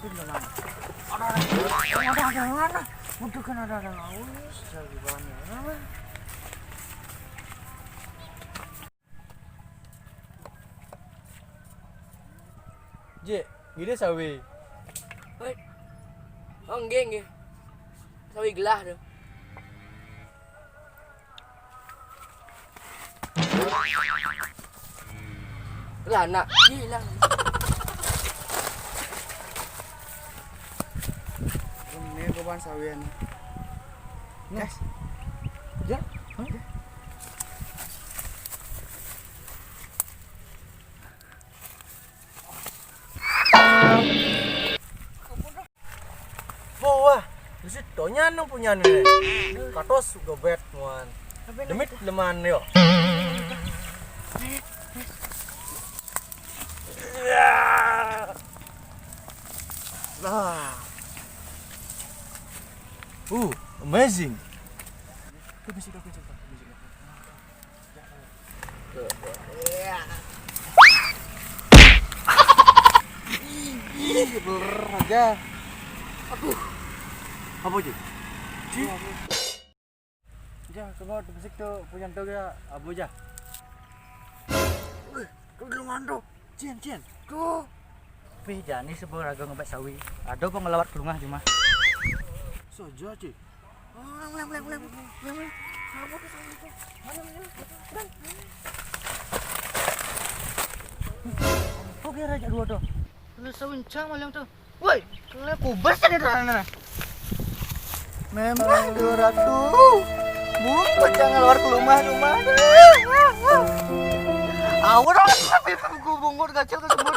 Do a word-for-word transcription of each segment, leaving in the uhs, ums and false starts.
Ada, ada, ada, ada. Udah kan ada, ada. Wis, saya gimana? Jek, gini sawi. Hei. Oh, nggih, nggih. Sawi gelah tuh. Lah, nak. Gila. Ini kawan sawian. Gas. Ya. Hah? Wah, wah, di situ nyanong punya nih. Katos gobet muan. Demit leman yo. Lah. Uh, amazing. Tuh, musik, tuh, musik, tuh, musik, tuh. Ih, beler aja. Aduh. Apa, Ji? Ji? Jah, coba tuh musik tuh, punya tuh ya, abu jah. Wih, tuh dulu ngantuk. Cien, cien. Tuh. Pih, jani sebelum raga ngebet sawi. Ada apa ngelawat ke rumah cuma? Saja, Ci. Oh, lem, lem, lem, lem, lem. Kamu tuh sama itu. Mana, mana, mana? Oke, raja dua tuh. Lu sewincang malam tuh. Woi, kena kubas tadi tuh anak. Memang dua ratus. Bungut jangan keluar ke rumah, rumah. Awas, tapi gua bungut kecil ke semut.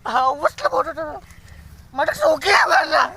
Awas lu bodoh tuh. Mata soge mana?